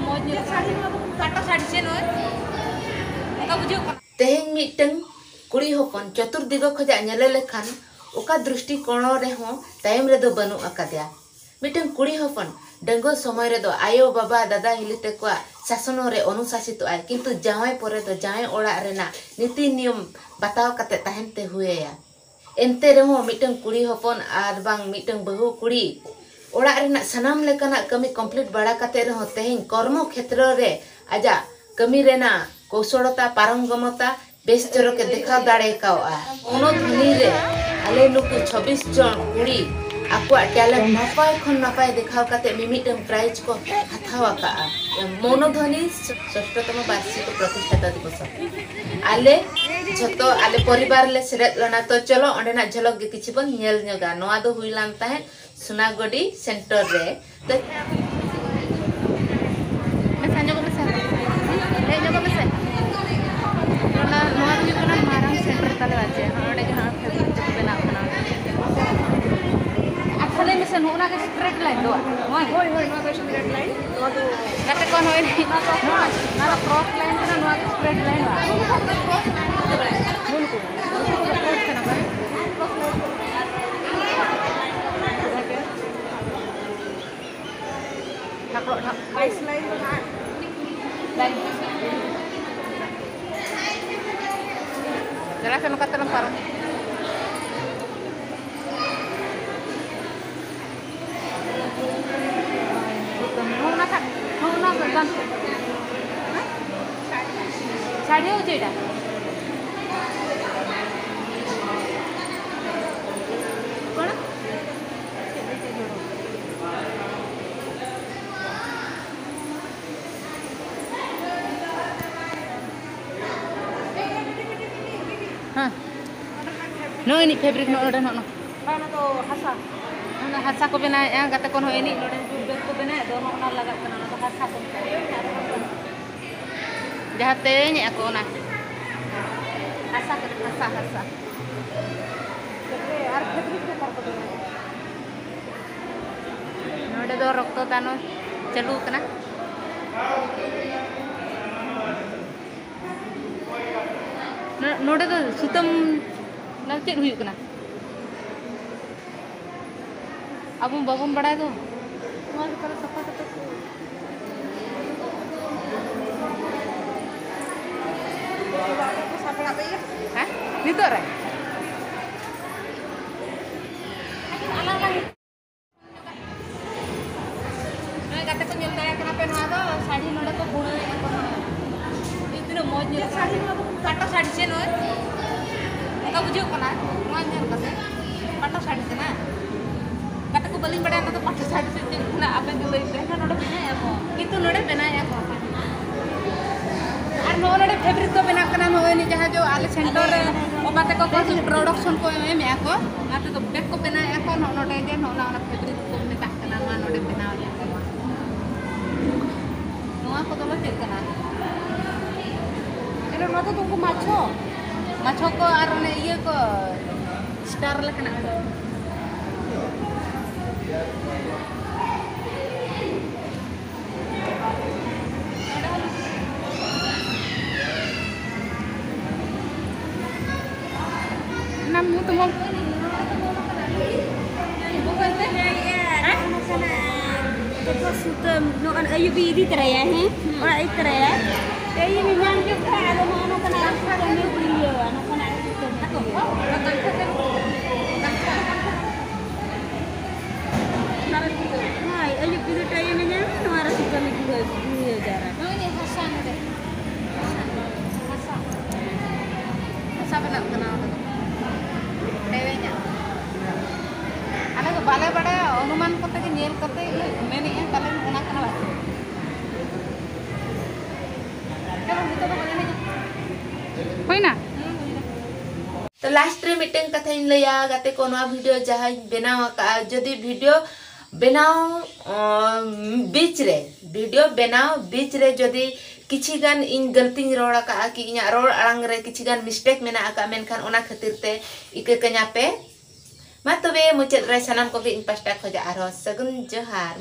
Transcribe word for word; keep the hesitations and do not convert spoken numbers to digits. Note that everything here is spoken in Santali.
ᱢᱚᱡᱽ ᱧᱮᱞᱚᱜ ᱠᱟᱱᱟ᱾ ᱥᱟᱴᱟ ᱥᱟᱲᱮ ᱪᱷᱮ ᱱᱚᱜᱼᱚᱭ᱾ ᱚᱱᱠᱟ ᱵᱩᱡᱷᱟᱹᱜ ᱠᱟᱱᱟ᱾ ᱛᱮᱦᱮᱧ ᱢᱤᱫᱴᱟᱝ ᱠᱩᱲᱤ ᱦᱚᱯᱚᱱ ᱪᱚᱛᱩᱨᱫᱤᱜᱚ ᱠᱷᱚᱱᱟᱜ ᱧᱮᱞᱮ ᱞᱮᱠᱷᱟᱱ ᱚᱠᱟ ᱫᱨᱤᱥᱴᱤ ᱠᱳᱬ ᱨᱮᱦᱚᱸ ᱛᱟᱭᱚᱢ ᱨᱮᱫᱚ ᱵᱟᱹᱱᱩᱜ ᱟᱠᱟᱫᱮᱭᱟ᱾ ᱢᱤᱫᱴᱟᱝ ᱠᱩᱲᱤ ᱦᱚᱯᱚᱱ ᱰᱟᱺᱜᱩᱣᱟᱹ ᱥᱚᱢᱚᱭ ᱨᱮᱫᱚ ᱟᱭᱳ, ᱵᱟᱵᱟ, ᱫᱟᱫᱟ, ᱦᱤᱞᱤ ᱛᱟᱠᱚᱣᱟᱜ ᱥᱟᱥᱚᱱᱚᱜ ᱨᱮ ᱚᱱᱩᱥᱟᱥᱤᱛᱚᱜ ᱟᱭ, ᱠᱤᱱᱛᱩ ᱡᱟᱶᱟᱭ ᱯᱚᱨᱮ ᱫᱚ ᱡᱟᱶᱟᱭ ᱚᱲᱟᱜ ᱨᱮᱱᱟᱜ ᱱᱤᱛᱤ ᱱᱤᱭᱚᱢ ᱵᱟᱛᱟᱣ ᱠᱟᱛᱮ ᱛᱟᱦᱮᱱ ᱛᱮ ᱦᱩᱭ ᱟᱭᱟ᱾ ᱮᱱᱛᱮ ᱨᱮᱦᱚᱸ ᱢᱤᱫᱴᱟᱝ ᱠᱩᱲᱤ ᱦᱚᱯᱚᱱ ᱟᱨ ᱵᱟᱝ ᱢᱤᱫᱴᱟᱝ ᱵᱟᱹᱦᱩ ᱠᱩᱲᱤ ᱚᱲᱟᱜ ᱨᱮᱱᱟᱜ ᱥᱟᱱᱟᱢ ᱞᱮᱠᱟᱱᱟᱜ ᱠᱟᱹᱢᱤ complete ᱵᱟᱲᱟ ᱠᱟᱛᱮ ᱨᱮᱦᱚᱸ ᱛᱮᱦᱮᱧ ᱠᱚᱨᱢᱚ ᱠᱷᱮᱛᱨᱚ ᱨᱮ ᱟᱡᱟᱜ ᱠᱟᱹᱢᱤ ᱨᱮᱱᱟᱜ ᱠᱳᱣᱥᱚᱞᱚᱛᱟ, ᱯᱟᱨᱚᱝᱜᱚᱢᱚᱛᱟ ᱵᱮᱥ ᱪᱚᱨᱚᱠᱮ ᱫᱮᱠᱷᱟᱣ ᱫᱟᱲᱮ ᱠᱟᱣᱜᱼᱟ᱾ ᱢᱚᱱᱚᱫᱷᱚᱱᱤ ᱨᱮ ᱟᱞᱮ ᱱᱩᱠᱩ ᱪᱷᱚᱵᱵᱤᱥ ᱡᱚᱱ ᱠᱩᱲᱤ ᱟᱠᱚᱣᱟᱜ talent ᱱᱟᱯᱟᱭ ᱠᱷᱚᱱ ᱱᱟᱯᱟᱭ ᱫᱮᱠᱷᱟᱣ ᱠᱟᱛᱮ ᱢᱤᱢᱤᱫᱴᱟᱝ prize ᱠᱚ ᱦᱟᱛᱟᱣ ᱟᱠᱟᱫᱼᱟ᱾ ᱢᱚᱱᱚᱫᱷᱚᱱᱤ ᱥᱚᱥᱴᱚᱛᱚᱢᱚ ᱵᱟᱨᱥᱤᱠ ᱯᱨᱚᱛᱤᱥᱴᱷᱟᱛᱟ ᱫᱤᱵᱚᱥ᱾ ᱟᱞᱮ ᱡᱷᱚᱛᱚ ᱟᱞᱮ ᱯᱚᱨᱤᱵᱟᱨ ᱞᱮ ᱥᱮᱞᱮᱫ ᱞᱮᱱᱟ᱾ ᱛᱚ ᱪᱚᱞᱚ ᱚᱸᱰᱮᱱᱟᱜ ᱡᱷᱚᱞᱚᱠ ᱜᱮ ᱠᱤᱪᱷᱩ ᱵᱚᱱ ᱧᱮᱞ ᱧᱚᱜᱟ᱾ ᱱᱚᱣᱟ ᱫᱚ ᱦᱩᱭ ᱞᱮᱱ ᱛᱟᱦᱮᱸᱫ ᱥᱳᱱᱟᱜᱚᱰᱤ center ᱨᱮ᱾ ᱛᱚ ᱢᱮᱥᱟ ᱧᱚᱜᱚᱜ ᱢᱮᱥᱮ, ᱦᱮᱡ ᱧᱚᱜᱚᱜ ᱢᱮᱥᱮ᱾ ᱚᱱᱟ, ᱱᱚᱣᱟ ᱫᱚ ᱦᱩᱭᱩᱜ ᱠᱟᱱᱟ ᱢᱟᱨᱟᱝ center ᱛᱟᱞᱮ, ᱟᱨ ᱪᱮᱫ ᱱᱚᱰᱮ ᱡᱟᱦᱟᱸ fabric ᱛᱮᱠᱚ ᱵᱮᱱᱟᱜ ᱠᱟᱱᱟ᱾ ᱟᱪᱪᱷᱟ, ᱞᱟᱹᱭ ᱢᱮᱥᱮ, ᱱᱚᱜᱼᱚ ᱱᱟ ᱜᱮ straight line ᱫᱚ? ᱱᱚᱣᱟ ᱜᱮ? ᱦᱳᱭ, ᱦᱳᱭ, ᱱᱚᱣᱟ ᱫᱚ straight line᱾ ᱱᱚᱣᱟ ᱫᱚ ᱜᱟᱛᱮ ᱠᱚ ᱱᱚᱜᱼᱚᱭ ᱱᱚᱣᱟ ᱫᱚ, ᱱᱚᱣᱟ ᱫᱚ cross line ᱠᱟᱱᱟ, ᱱᱚᱣᱟ ᱫᱚ straight line᱾ ᱱᱩᱱᱠᱩ, ᱱᱩᱠᱩ ᱫᱚ cross ᱠᱟᱱᱟ ᱠᱚ᱾ ᱰᱷᱟᱠᱞᱚᱜ, ᱰᱷᱟᱠ-, ᱵᱟᱭᱤᱥ line ᱫᱚ ᱱᱟᱦᱟᱜ᱾ ᱪᱟᱞᱟᱜ ᱠᱷᱟᱱ ᱱᱚᱝᱠᱟ ᱛᱮᱞᱟᱝ ᱯᱟᱨᱚᱢ᱾ ᱱᱚᱜᱼᱚ ᱱᱟ ᱠᱷᱟᱱ, ᱱᱚᱜᱼᱚ ᱱᱟ ᱠᱷᱟᱱ᱾ ᱥᱟᱹᱲᱤ ᱦᱚᱸ ᱪᱮᱫᱟ? ᱠᱚᱲᱟ? ᱦᱮᱸ᱾ ᱱᱚᱜᱼᱚᱭ ᱱᱤᱡ fabric ᱱᱚᱜᱼᱚᱭ ᱱᱚᱰᱮ ᱱᱚᱜᱼᱚ ᱱᱚ-, ᱵᱟᱝ, ᱚᱱᱟ ᱫᱚ ᱦᱟᱥᱟ᱾ ᱚᱱᱟ ᱦᱟᱥᱟ ᱠᱚ ᱵᱮᱱᱟᱣᱮᱫᱼᱟ, ᱜᱟᱛᱮ ᱠᱚ ᱱᱚᱜᱼᱚᱭ ᱱᱤᱡ ᱱᱚᱰᱮ ᱵᱮᱜᱽ ᱠᱚ ᱵᱮᱱᱟᱣᱮᱫ ᱫᱚ, ᱱᱚᱜᱼᱚ ᱱᱟ ᱞᱟᱜᱟᱜ ᱠᱟᱱᱟ, ᱚᱱᱟ ᱫᱚ ᱦᱟᱥᱟ ᱠᱚ ᱢᱮᱛᱟᱜᱼᱟ᱾ ᱡᱟᱦᱟᱸ ᱛᱮᱧᱮᱫ ᱟᱠᱚ ᱚᱱᱟ᱾ ᱦᱟᱥᱟ ᱠᱟᱱᱟ, ᱦᱟᱥᱟ, ᱦᱟᱥᱟ᱾ ᱟᱨ fabric ᱫᱚ ᱚᱠᱟ ᱨᱮᱠᱚ ᱵᱮᱱᱟᱣᱮᱫᱼᱟ? ᱱᱚᱰᱮ ᱫᱚ ᱨᱚᱠᱛᱚ ᱫᱟᱱ ᱪᱟᱹᱞᱩ ᱟᱠᱟᱱᱟ᱾ ᱱᱚ-, ᱱᱚᱰᱮ ᱫᱚ ᱥᱩᱛᱟᱹᱢ ᱫᱚ ᱪᱮᱫ ᱦᱩᱭᱩᱜ ᱠᱟᱱᱟ? ᱟᱵᱚ ᱵᱟᱵᱚᱱ ᱵᱟᱲᱟᱭ ᱫᱚ᱾ ᱱᱚᱣᱟ ᱜᱮ ᱛᱟᱦᱞᱮ ᱥᱟᱯᱷᱟ ᱠᱟᱛᱮ ᱠᱚ ᱥᱟᱯᱲᱟᱜ ᱯᱮ ᱤᱭᱟᱹ᱾ ᱦᱮᱸ? ᱱᱤᱛᱚᱜ ᱨᱮ? ᱱᱚᱜᱼᱚᱭ ᱜᱟᱛᱮ ᱠᱚ, ᱧᱮᱞ ᱫᱟᱲᱮᱭᱟᱜ ᱠᱟᱱᱟ ᱯᱮ, ᱱᱚᱣᱟ ᱫᱚ ᱥᱟᱹᱲᱤ ᱱᱚᱰᱮ ᱠᱚ ᱵᱩᱱᱟᱹᱣᱮᱫᱼᱟ ᱠᱚ ᱱᱚᱣᱟ᱾ ᱤᱧ ᱛᱤᱱᱟᱹᱜ ᱢᱚᱡᱽ ᱧᱮᱞᱚᱜ ᱠᱟᱱᱟ᱾ ᱯᱟᱴᱟ ᱥᱟᱹᱲᱤ ᱥᱮ ᱱᱚᱜᱼᱚᱭ? ᱚᱱᱠᱟ ᱵᱩᱡᱷᱟᱹᱜ ᱠᱟᱱᱟ ᱱᱚᱣᱟ ᱧᱮᱞ ᱠᱟᱛᱮ᱾ ᱯᱟᱴᱟ ᱥᱟᱹᱲᱤ ᱠᱟᱱᱟ᱾ ᱜᱟᱛᱮ ᱠᱚ, ᱵᱟᱹᱞᱤᱧ ᱵᱟᱲᱟᱭᱟ ᱚᱱᱟ ᱫᱚ ᱯᱟᱴᱟ ᱥᱟᱹᱲᱤ ᱥᱮ ᱪᱮᱫ ᱠᱟᱱᱟ, ᱟᱯᱮ ᱜᱮ ᱞᱟᱹᱭ ᱯᱮ᱾ ᱮᱱᱠᱷᱟᱱ ᱱᱚᱰᱮ ᱵᱮᱱᱟᱣᱮᱫᱼᱟ ᱠᱚ, ᱠᱤᱱᱛᱩ ᱱᱚᱰᱮ ᱵᱮᱱᱟᱣᱮᱫᱼᱟ ᱠᱚ᱾ ᱟᱨ ᱱᱚᱜᱼᱚ ᱱᱚᱰᱮ ᱯᱷᱮᱵᱽᱨᱤᱠ ᱫᱚ ᱵᱮᱱᱟᱜ ᱠᱟᱱᱟ, ᱱᱚᱜᱼᱚᱭ ᱱᱤᱭᱟᱹ ᱡᱟᱦᱟᱸ ᱡᱚ ᱟᱞᱮ ᱥᱮᱱᱴᱟᱨ ᱨᱮ ᱚᱠᱟ ᱛᱮᱠᱚ ᱠᱚ ᱯᱨᱚᱰᱟᱠᱥᱚᱱ ᱠᱚ ᱮᱢᱮᱫᱼᱟ ᱠᱚ, ᱚᱱᱟ ᱛᱮᱫᱚ ᱵᱮᱜᱽ ᱠᱚ ᱵᱮᱱᱟᱣᱮᱫᱼᱟ ᱠᱚ, ᱱᱚᱜᱼᱚ ᱱᱚᱰᱮ ᱜᱮ ᱱᱚᱜᱼᱚ ᱱᱟ ᱚᱱᱟ ᱯᱷᱮᱵᱽᱨᱤᱠ ᱠᱚ ᱢᱮᱛᱟᱜ ᱠᱟᱱᱟ, ᱱᱚᱣᱟ ᱱᱚᱰᱮ ᱵᱮᱱᱟᱣᱮᱫᱼᱟ ᱠᱚ᱾ ᱱᱚᱣᱟ ᱠᱚᱫᱚ ᱞᱮ ᱪᱮᱫ ᱠᱟᱱᱟ? ᱟᱨ ᱱᱚᱣᱟ ᱫᱚ ᱩᱱᱠᱩ ᱢᱟᱪᱷᱚ, ᱢᱟᱪᱷᱚ ᱠᱚ ᱟᱨ ᱚᱱᱮ ᱤᱭᱟᱹ ᱠᱚ, ᱥᱴᱟᱨ ᱞᱮᱠᱟᱱᱟᱜ ᱠᱚ᱾ ᱚᱱᱟ ᱢᱩ ᱛᱩᱢᱟᱹᱞ᱾ ᱦᱮᱸ? ᱡᱚᱛᱚ ᱥᱩᱛᱟᱹᱢ, ᱱᱚᱜᱼᱚᱭ ᱟᱹᱭᱩᱵ ᱤᱫᱤ ᱛᱚᱨᱟᱭᱟ, ᱦᱮᱸ? ᱚᱲᱟᱜ ᱤᱫᱤ ᱛᱚᱨᱟᱭᱟ᱾ ᱟᱹᱭᱩᱵ ᱧᱟᱢ ᱠᱮᱫ ᱠᱷᱟᱱ ᱟᱫᱚ ᱱᱚᱜᱼᱚ ᱱᱚᱝᱠᱟᱱᱟᱜ ᱥᱩᱛᱟᱹᱢ ᱞᱮ ᱤᱭᱟᱹᱣᱟ, ᱱᱚᱝᱠᱟᱱᱟᱜ ᱥᱩᱛᱟᱹᱢ ᱞᱮ ᱤᱭᱟᱹᱣᱟ᱾ ᱦᱳᱭ, ᱟᱹᱭᱩᱵ ᱡᱩᱫᱤ ᱴᱟᱭᱤᱢ ᱮ ᱧᱟᱢᱟ, ᱱᱚᱣᱟ ᱨᱮ ᱥᱩᱛᱟᱹᱢ ᱞᱮ ᱜᱩᱲᱟᱹᱣ, ᱜᱩᱲᱟᱹᱣ ᱡᱟᱣᱨᱟ᱾ ᱱᱚᱜᱼᱚᱭ ᱱᱤᱭᱟᱹ ᱦᱟᱥᱟ ᱱᱚᱰᱮ᱾ ᱦᱟᱥᱟ᱾ ᱦᱟᱥᱟ ᱵᱮᱱᱟᱜ ᱠᱟᱱᱟ ᱚᱸᱰᱮ ᱫᱚ᱾ ᱴᱮᱣᱮᱧᱟᱜ᱾ ᱟᱞᱮ ᱫᱚ ᱵᱟᱞᱮ ᱵᱟᱲᱟᱭᱟ, ᱚᱱᱩᱢᱟᱱ ᱠᱚᱛᱮ ᱜᱮ, ᱧᱮᱞ ᱠᱟᱛᱮ ᱜᱮ ᱢᱮᱱᱮᱜᱼᱟ, ᱯᱟᱞᱮᱱ ᱚᱱᱟ ᱠᱟᱱᱟ ᱵᱟᱝ᱾ ᱪᱚᱞᱚ, ᱱᱤᱛᱚᱜ ᱫᱚ ᱵᱚᱞᱮ ᱮᱱᱮᱡᱟ᱾ ᱦᱩᱭᱱᱟ? ᱦᱩᱸ, ᱦᱩᱭᱱᱟ᱾ ᱛᱚ, ᱞᱟᱥᱴ ᱨᱮ ᱢᱤᱫᱴᱟᱝ ᱠᱟᱛᱷᱟᱧ ᱞᱟᱹᱭᱟ, ᱜᱟᱛᱮ ᱠᱚ, ᱱᱚᱣᱟ ᱵᱷᱤᱰᱤᱭᱳ ᱡᱟᱦᱟᱸᱧ ᱵᱮᱱᱟᱣ ᱟᱠᱟᱫᱼᱟ, ᱡᱩᱫᱤ ᱵᱷᱤᱰᱤᱭᱳ ᱵᱮᱱᱟᱣ, ᱚ, ᱵᱤᱪ ᱨᱮ, ᱵᱷᱤᱰᱤᱭᱳ ᱵᱮᱱᱟᱣ ᱵᱤᱪ ᱨᱮ ᱡᱩᱫᱤ ᱠᱤᱪᱷᱤ ᱜᱟᱱ ᱤᱧ ᱜᱟᱹᱞᱛᱤᱧ ᱨᱚᱲ ᱟᱠᱟᱫᱼᱟ, ᱠᱤ ᱤᱧᱟᱹᱜ ᱨᱚᱲ ᱟᱲᱟᱝ ᱨᱮ ᱠᱤᱪᱷᱤ ᱜᱟᱱ ᱢᱤᱥᱴᱮᱠ ᱢᱮᱱᱟᱜ ᱟᱠᱟᱫ, ᱢᱮᱱᱠᱷᱟᱱ ᱚᱱᱟ ᱠᱷᱟᱹᱛᱤᱨ ᱛᱮ ᱤᱠᱟᱹ ᱠᱟᱹᱧᱟ ᱯᱮ᱾ ᱢᱟ ᱛᱚᱵᱮ, ᱢᱩᱪᱟᱹᱫ ᱨᱮ ᱥᱟᱱᱟᱢ ᱠᱚᱜᱮ ᱤᱧ ᱯᱟᱥᱴᱟ ᱠᱷᱚᱱᱟᱜ ᱟᱨᱦᱚᱸ ᱥᱟᱹᱜᱩᱱ ᱡᱚᱦᱟᱨ᱾